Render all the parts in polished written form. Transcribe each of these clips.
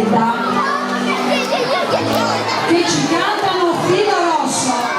Zedda che ci cantano Filo Rosso.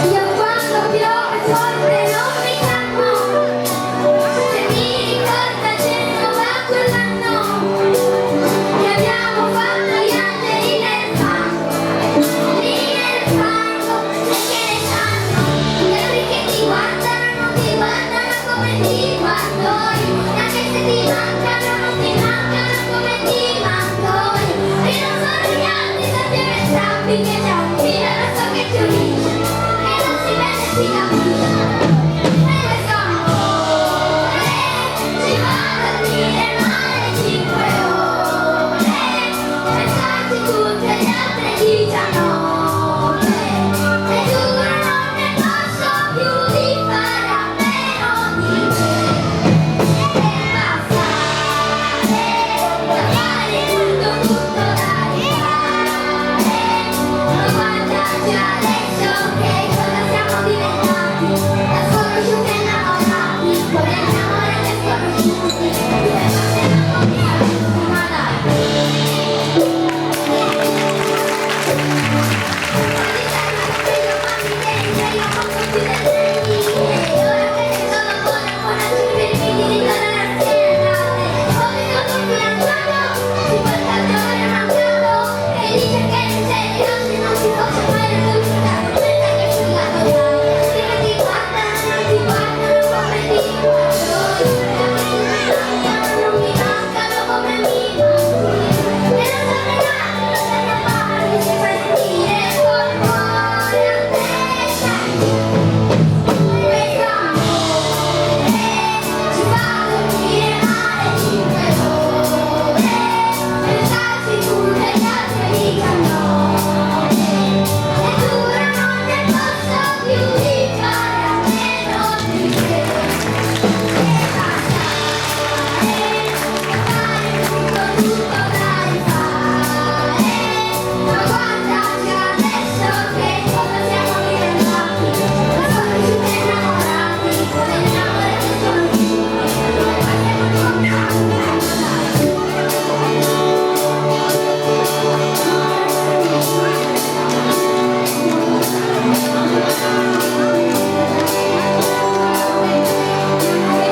Io quando piove forte non mi calmo, se mi ricorda Genova quell'anno che abbiamo fatto gli angeli nel fango, lì nel fango, e che ne sanno, gli altri che ti guardano non ti guardano come ti guardo io, e anche se ti mancano non ti mancano come ti manco io, e non solo gli altri sappiamo entrambi che c'è un filo rosso che ci unisce, che non si vede e si capisce. E questo amore ci fa dormire male cinque ore, pensarci tutte le altre 19, e giuro non ne posso più di fare a meno di te. E passare, da fare tutto, tutto da rifare. Ma guardaci adesso che cosa siamo diventati, da sconosciuti a innamorati, come innamorati e sconosciuti, due volte ma dai. Io posso chiudere e ora che sei solo buona buona tu mi permetti di tornare assieme a te. Ho visto tuo fidanzato, si porta il giovane mancato e dice che non c'è se non si fosse mai risultato. Pensa che figata dai, perché ti guardano, non ti guardano come ti guardo io. E anche se mi mancano, non mi mancano come mi manchi. E non saprei neanche cosa fare se fai sentire col cuore a testa in giù. Questo amore ci fa dormire male cinque ore, pensarci tutte le altre 19, e giuro non ne posso più di fare a meno di te. E passare, fare tutto, tutto da rifare, ma guardaci adesso che cosa siamo diventati, da sconosciuti a innamorati, come innamorati sconosciuti, come passiamo il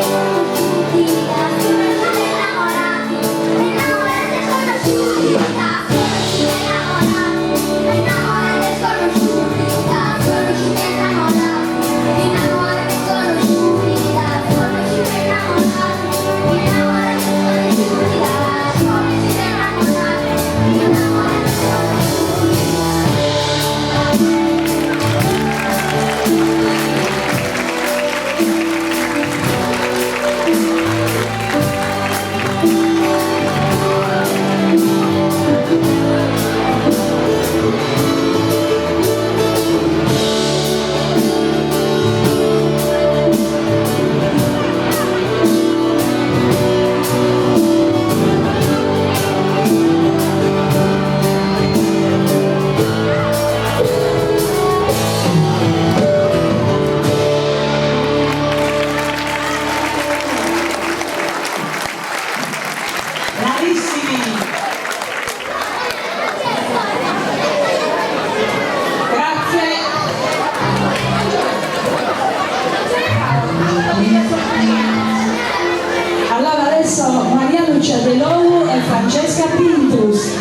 Sconosciuti, da sconosciuti innamorati, innamorati sconosciuti, da sconosciuti innamorati, innamorati sconosciuti, da sconosciuti innamorati, innamorati sconosciuti, da sconosciuti innamorati, innamorati sconosciuti, da sconosciuti innamorati, innamorati sconosciuti. Bravissimi! Grazie. Allora adesso Maria Lucia De Logu e Francesca Pintus.